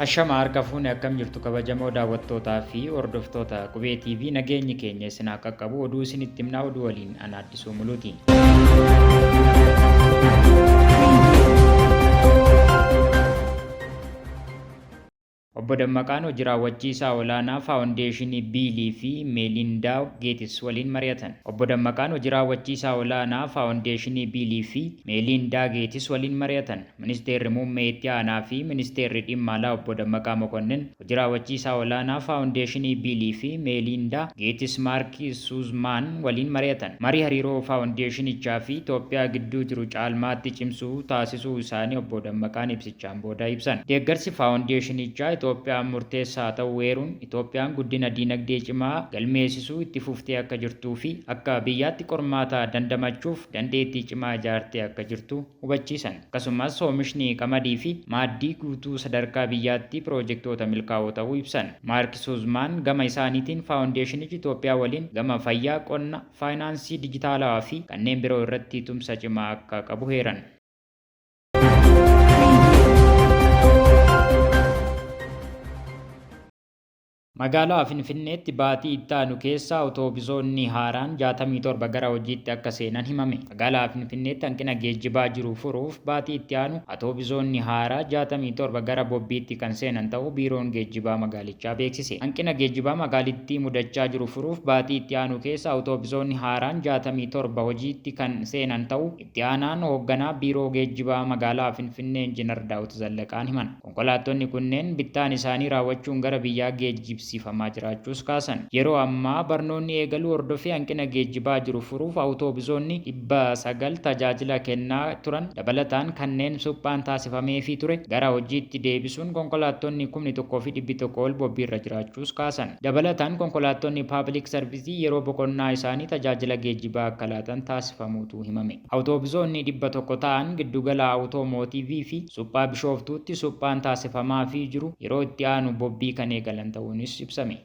Ashama harka fuune, akkam jirtu kabajamoo daawwattootaa fi hordoftoota Qubee TV? Nageenyi keenya isin haa qaqqabu. Oduu isinitti himnaa, oduu waliin ana Addisuu Muluuti. Obbo Dammaqaan Hoji Raawwachiisaa Olaanaa Faawundeeshinii Biilii fi Meeliindaa Geetis waliin mari'atan. Obbo Dammaqaan Hoji Raawwachiisaa Olaanaa Faawundeeshinii Biilii fi Meeliindaa Geetis waliin mari'atan. Ministeerri Muummee Itti Aanaa fi Ministeerri Dhimma Alaa Obbo Dammaqaa Mokonnin Hoji Raawwachiisaa Olaanaa Faawundeeshinii Biilii fi Meeliindaa Geetis Maarki Suuzmaan waliin mari'atan. Marii hariiroo faawundeeshinichaa fi Itoophiyaa gidduu jiru caalmaatti cimsu taasisuu isaanii Obbo Dammaqaan ibsichaan booda ibsan. Deeggarsi faawundeeshinichaa Itoophiyaaf murteessaa ta'uu eeruun, Itoophiyaan guddina diinagdee cimaa galmeessisuu itti fuftee akka jirtuu fi akka biyyaatti qormaata dandamachuuf dandeettii cimaa ijaartee akka jirtu hubachiisan. Akkasumas oomishni qamadii fi maaddii guutuu sadarkaa biyyaatti piroojektoota milkaa'oo ta'uu ibsan. Maark Suuzmaan gama isaaniitiin faawundeeshinichi Itoophiyaa waliin gama fayyaa, qonna, faayinaansii dijitaalawaa fi kanneen biroo irratti tumsa cimaa akka qabu heeran. Magaalaa Finfinneetti baatii ittaanu keessa Awutoobisoonni haaraan 67 gara hojiitti akka seenan himame. Magaalaa Finfinneetti hanqina geejjibaa jiru furuuf baatii itti aanu Atoobisoonni haaraa 67 gara bobbiitti kan seenan ta'uu Biiroon Geejjibaa magaalichaa beeksise. Hanqina geejjibaa magaalittii mudachaa jiru furuuf baatii itti aanu keessa Awutoobisoonni haaraan 67 hojiitti kan seenan ta'uu Itti aanaan hoogganaa Biiroo Geejjibaa Magaalaa Finfinnee Injinar Daawit Zallaqaan himan. Konkolaattonni kunneen bittaan isaanii raawwachuun gara biyyaa geejjibsiifamaa jiraachuus kaasan. Yeroo ammaa barnoonni eegaluu hordofee hanqina geejjibaa jiru furuuf awutoobisoonni 900 tajaajila kennaa turan dabalataan kanneen suphaan taasifameefii ture gara hojiitti deebisuun konkolaattonni kumni 1 fi dhibbi 1 ol bobbiirra jiraachuus kaasan. Dabalataan konkolaattonni paabilik sarvisii yeroo boqonnaa isaanii tajaajila geejjibaa akka laatan taasifamuutu himame. Awutoobisoonni 100 ta'an giddugala Awutoomotiivii fi suphaa Bishooftuutti suphaan taasifamaafii jiru yeroo itti aanu bobbii kan eegalan ta'uunis ibsame.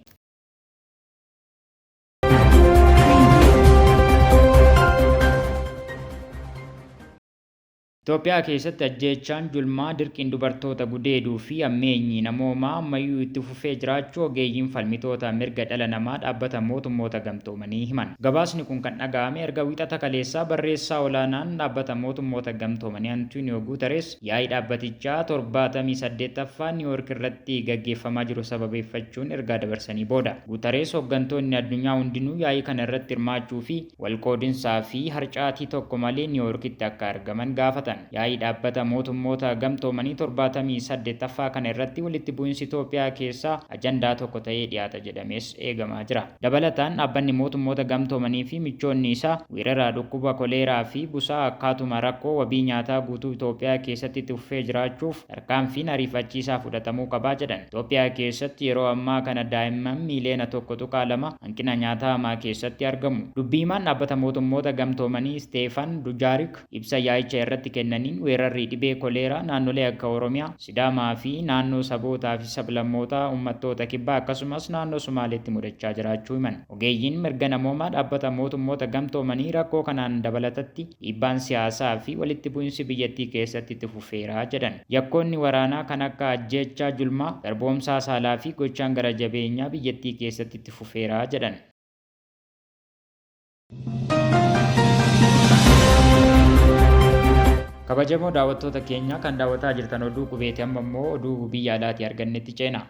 Itoophiyaa keessatti ajjeechaan julmaa, dirqiin dubartoota gudeeduu fi hammeenyi namoomaa ammayyuu itti fufee jiraachuu ogeeyyiin falmitoota mirga dhala namaa Dhaabbata Mootummoota Gamtoomanii himan. Gabaasni kun kan dhaga'ame erga Wixata kaleessaa barreessaa olaanaan Dhaabbata Mootummoota Gamtoomanii Antuuniyoo Guutarees yaa'ii dhaabbatichaa 78ffaa Niiwoork irratti gaggeeffamaa jiru sababeeffachuun ergaa dabarsanii booda. Guutarees hoggantoonni addunyaa hundinuu yaa'ii kana irratti hirmaachuu fi walqoodinsaa fi harcaatii tokko malee Niiwoorkitti akka argaman gaafatan. Yaa'ii Dhaabbata Mootummoota Gamtoomanii 78ffaa kana irratti walitti bu'insi Itoophiyaa keessaa ajandaa tokko ta'ee dhiyaata jedhamees eegamaa jira. Dabalataan Dhaabbanni Mootummoota Gamtoomanii fi michoonni isaa weerara dhukkuba koleeraa fi busaa akkaatuma rakkoo wabii nyaataa guutuu Itoophiyaa keessatti itti fufee jiraachuuf tarkaanfiin ariifachiisaa fudhatamuu qaba jedhan. Itoophiyaa keessatti yeroo ammaa kana daa'imman miiliyoona 1.2 hanqina nyaataa hamaa keessatti argamu. Dubbi himaan Dhaabbata Mootummoota Gamtoomanii Isteefan Dujaarik ibsa yaa'icha irratti kennaniin weerarri dhibee koleeraa naannolee akka Oromiyaa, Sidaamaa fi naannoo Sabootaa fi Sablammootaa Ummattoota Kibbaa akkasumas naannoo Sumaaleetti mudachaa jiraachuu himan. Ogeeyyiin mirga namoomaa Dhaabbata Mootummoota Gamtoomanii rakkoo kanaan dabalatatti dhiibbaan siyaasaa fi walitti bu'insi biyyattii keessatti itti fufeera jedhan. Yakkoonni waraanaa kan akka ajjeechaa julmaa, garboomsaa saalaa fi gochaan gara jabeenyaa biyyattii keessatti itti fufeera jedhan. Kabajamoo daawwattoota keenya, kan daawwataa jirtan oduu Qubeeti. Amma immoo oduu biyya alaatii argannetti ceena.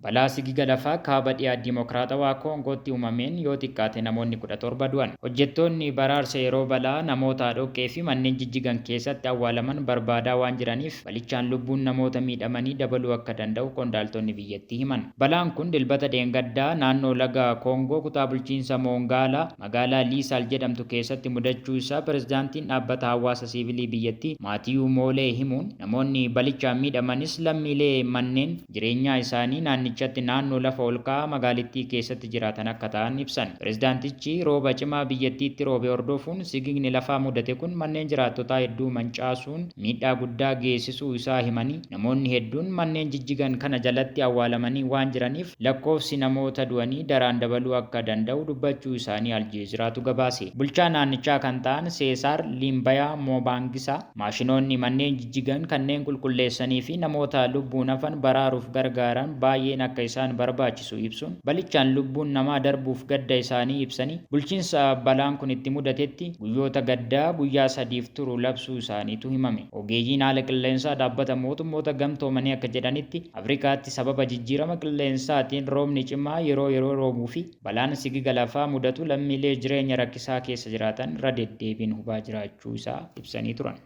Balaa sigiga lafaa Kaaba Dhiha Dimokiraatawaa Koongootti uumameen yoo xiqqaate namoonni 17 du'an. Hojjettoonni baraarsa yeroo balaa namoota dhoqqee fi manneen jijjigan keessatti awwaalaman barbaadaa waan jiraniif balichaan lubbuun namoota miidhamanii dabaluu akka danda'u qondaaltonni biyyattii himan. Balaan kun Dilbata dheengaddaa naannoo laga Koongoo kutaa bulchiinsa Moongaalaa magaalaa Liisaal jedhamtu keessatti mudachuu isaa pirezidaantiin dhaabbata hawaasa siivilii biyyattii Maatiyuu Moolee himuun, namoonni balichaan miidhamanis lammiilee manneen jireenyaa isaanii naannichatti naannichatti naannoo lafa olka'aa magaalittii keessatti jiraatan akka ta'an ibsan. Pireezidaantichi rooba cimaa biyyattiitti roobe hordofuun sigigni lafaa mudate kun manneen jiraattotaa hedduu mancaasuun miidhaa guddaa geessisuu isaa himanii, namoonni hedduun manneen jijjigan kana jalatti awwaalamanii waan jiraniif lakkoofsi namoota du'anii daraan dabaluu akka danda'u dubbachuu isaanii Aljeeziraatu gabaase. Bulchaa naannichaa kan ta'an Seesaar Liimbayaa Moobaangisaa maashinoonni manneen jijjigan kanneen qulqulleessanii fi namoota lubbuun hafan baraaruuf gargaaran baay'een akka isaan barbaachisu ibsuun balichaan lubbuun namaa darbuuf gadda isaanii ibsanii, bulchiinsa balaan kun itti mudatetti guyyoota gaddaa guyyaa 3f turu labsuu isaaniitu himame. Ogeeyyiin haala qilleensaa dhaabbata mootummoota gamtoomanii akka jedhanitti Afrikaatti sababa jijjiirama qilleensaatiin roobni cimaa yeroo yeroo roobuu fi balaan sigiga lafaa mudatu lammiilee jireenya rakkisaa keessa jiraatan irra deddeebiin hubaa jiraachuu isaa ibsanii turan.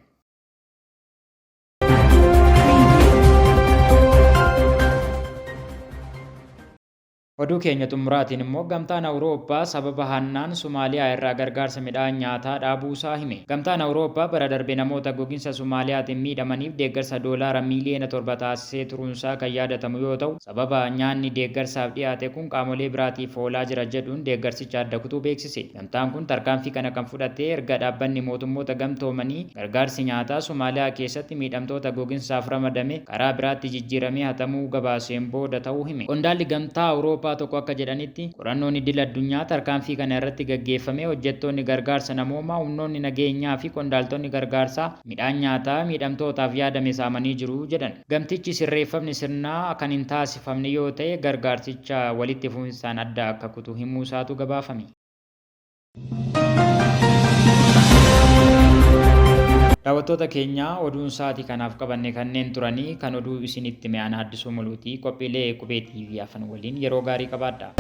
Oduu keenya xumuraatiin immoo gamtaan Awurooppaa sababa hannaan Somaaliyaa irraa gargaarsa midhaan nyaataa dhaabuu isaa hime. Gamtaan Awurooppaa bara darbe namoota gogiinsa Somaaliyaatiin miidhamaniif deeggarsa doolaara miiliyoona 7 taasisee turuunsaa kan yaadatamu yoo ta'u, sababa nyaanni deeggarsaaf dhiyaate kun qaamolee biraatiif oolaa jira jedhuun deeggarsicha adda kutuu beeksise. Gamtaan kun tarkaanfii kana kan fudhate erga dhaabbanni mootummoota gamtoomanii gargaarsi nyaataa Somaaliyaa keessatti miidhamtoota gogiinsaaf ramadame karaa biraatti jijjiiramee hatamuu gabaaseen booda ta'uu hime. Qondaalli gamtaa Awurooppaa tokko akka jedhanitti qorannoon idil addunyaa tarkaanfii kana irratti gaggeeffame hojjettoonni gargaarsa namoomaa, humnoonni nageenyaa fi qondaaltonni gargaarsaa midhaan nyaataa miidhamtootaaf yaadame saamanii jiru jedhan. Gamtichi sirreeffamni sirnaa kan hin taasifamne yoo ta'e gargaarsicha walitti fufinsaan adda akka kutu himuu isaatu gabaafame. Daawwattoota keenya, oduun sa'aatii kanaaf qabanne kanneen turanii. Kan oduu isinitti mi'aan Haddisuu Muluutii. Qophiilee Qubee TV hafan waliin yeroo gaarii qabaadha.